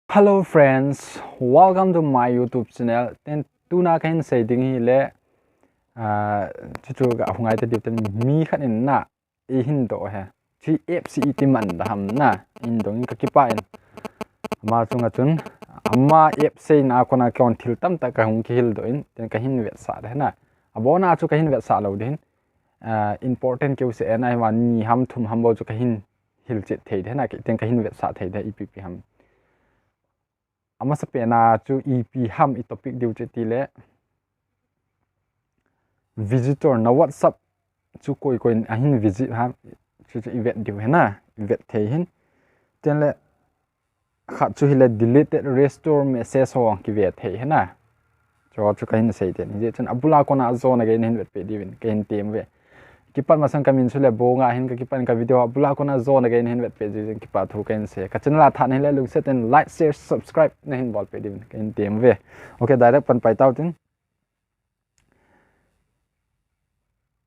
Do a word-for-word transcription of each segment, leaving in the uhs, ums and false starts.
Hello friends, welcome to my YouTube channel. Ten tuna kahin sei ding hi le, ah, chuchu ka hungai ta diu ten mi khat in na i hin do he. Chi app si iti man da ham na in dong ka kipa in. Ama chunga chun, ama app sei na kona kon thil tamtah ka hung kihil do in, ten kahin vetsah de na. Abona chu kahin vetsah lo de hin. Ah, important keu se na ma ni ham thum ham bo chu kahin hilchet thei de na, ten kahin vetsah thei de ipi pi ham. Amasa pena chu ipi ham i topic diu che ti le. Visitor na WhatsApp chu koi koi ahin visit ham chu chu i vet diu he na, i vet thei hin. Ten le khat chu hi le deleted restore message ho kive thei he na. Chu chu kahin sei ten. Hi chun abula kona jona gei nahin vet pe diu in kahin tem ve. Kipat masang ka min chu le Bonga hin ka kipan ka video abula kona jona gei nahin vet pe diu in kipa thu kahin sei. Ka channel a than hi le lungset in like, share, subscribe nahin bol pe diu in kahin tem ve. Okay, direct pan pai tau tin.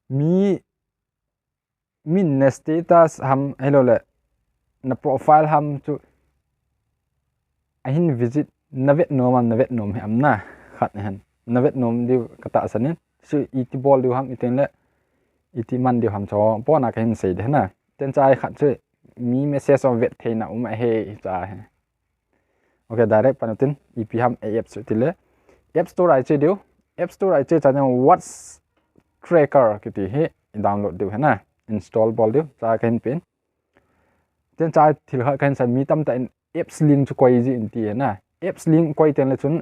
Mi min na status ham, hello le, na profile ham chu ahin visit na vet nom am, na vet nom he am na, khat hen. Na vet nom diu ka tahsan in. Chu iti bol diu ham, iten le, iti man diu ham chu, pona kahin sei de na. Ten chai khat chu, mi message of vet thei na um a he, cha he. Okay, direct pan utin, ipi ham a apps chu ti le. App Store a i che diu. App Store a i che cha diu WhatsApp Tracker kiti hi i download diu he na. Install bol diu. Cha kahin pen. Ten cha thil khat kahin sei mi tamtah in apps link chu koi ji in ti he na. Apps link koi ten le chun,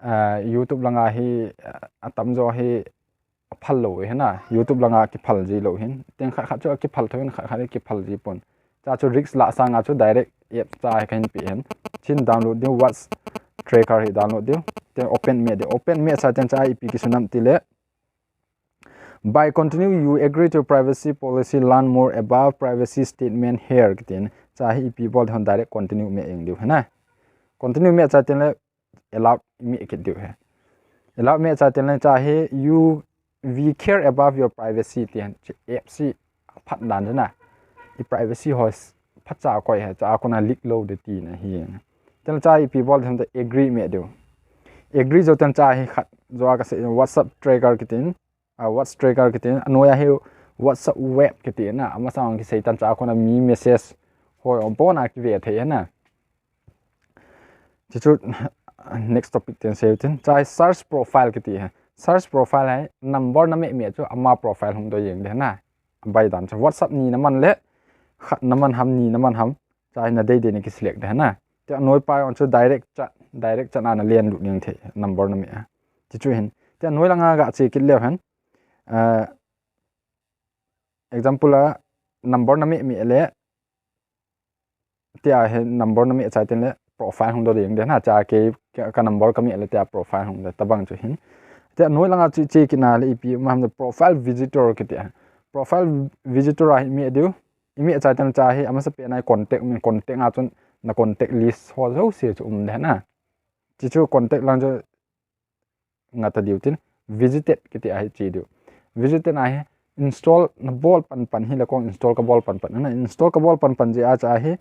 ah, YouTube langa hi, ah, atam jo hi phal lo he na, YouTube langa kiphal ji lo hin. Ten khat khat chu kiphal tho hin, khat khat kiphal ji pon. Cha chu risk la sanga chu direct app cha hi kahin pe hin. Chin download diu, WhatsApp Tracker hi download diu. Ten open me diu. Open me cha ten cha ipi kisun am ti le. By continue, you agree to privacy policy, learn more about privacy statement here. Kitin cha hi ipi bol hon direct continue me eng diu he na. Continue me cha ten le allow me kit diu he. Allow me cha ten le cha hi you, we care about your privacy ti hen, chi app si phat dan na. I privacy ho s-, phat cha koi he, cha kona leak lo de ti na hi. Ten cha ipi bol hon agree me diu. Agree jo ten cha hi khat jo ka sei WhatsApp Tracker kitin, ah, WhatsApp Tracker kitin, anoi a hi WhatsApp Web kiti na, amasa ang kisei tan cha kona mi message ho pona kive thei na. Chuchu next topic ten sei tin, cha hi search profile kiti he. Search profile hi number na me me chu ama profile hung do jeng de na. Bai dan chu WhatsApp ni na man le, khat na man ham, ni na man ham, cha hi na dei dei na kiselect de na. Te anoi pa on chu direct chat, direct chat na na len lut ning thei number na me a. Chuchu hin. Te anoi langa ga che kit leu hen. Ah, example a number na me me le, tia hi number na me cha ten le profile hung do ding de na, cha ke ka, ka number ka me le tia profile hung de tabang chu hin. Te anoi langa chu che kit na le ipi ma ham de profile visitor kiti a. Profile visitor a hi me diu. I me cha ten cha hi amasa pena contact, min contact a chun na contact list ho jouse chu um de na. Chuchu contact lang chu nga ta diu tin, visited kiti a hi che diu. Visited a hi install na bol pan pan hi le kong install ka bol pan pan. Na install ka bol pan pan ji a cha hi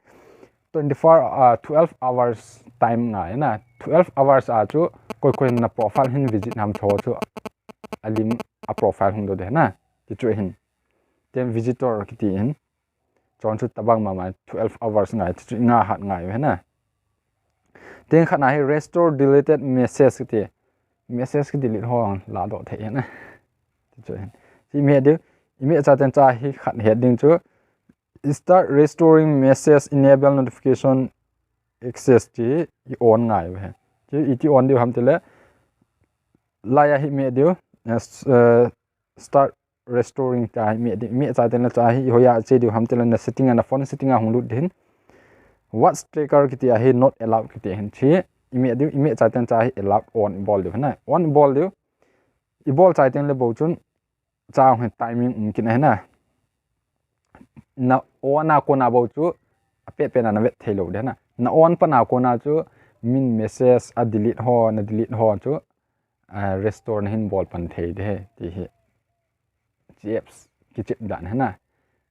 twenty-four, ah, twelve hours time ngai na. Twelve hours a chu koi koi na profile hin visit nam chu chu alim a profile hung do de na. Chuchu hin. Ten visitor kiti hin. Chon chu tabang mama twelve hours ngai, chu nga hat ngai he na. Ten khat na hi restore deleted message kiti. Message ki delete ho la do thei he na. Chu hin. Chi me diu, i me cha ten cha hi khat het ding chu. Start restoring message, enable notification access ti i on ngai he. Chi iti on diu ham ti le. Lai a hi me diu, eh, start restoring ta hi me di, me cha ten la cha hi, hoiya che diu ham ti le na setting a na phone setting a hung lut din. WhatsApp Tracker kiti a hi not allowed kiti hin chi, i me diu, i me cha ten cha hi allowed on bol diu na. On bol diu. I bol cha ten le bo chun cha hi timing um kin a hi na. Na on a kona bo chu a pe pe na na vet thei lo de na. Na on pa na kona chu min message a delete ho, na delete ho chu, ah, restore na hin bol pan thei de ti hi. Chi apps kichip dan he na.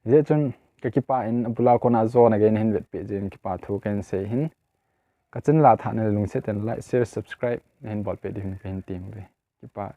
Je chun ka kipa in abula kona jona gei na hin vet pe jin kipa thu ken sei hin. Ka channel a thah nale lungset teng like, share, subscribe nahin bolpeh diuvin kahin tem uve. Kipa.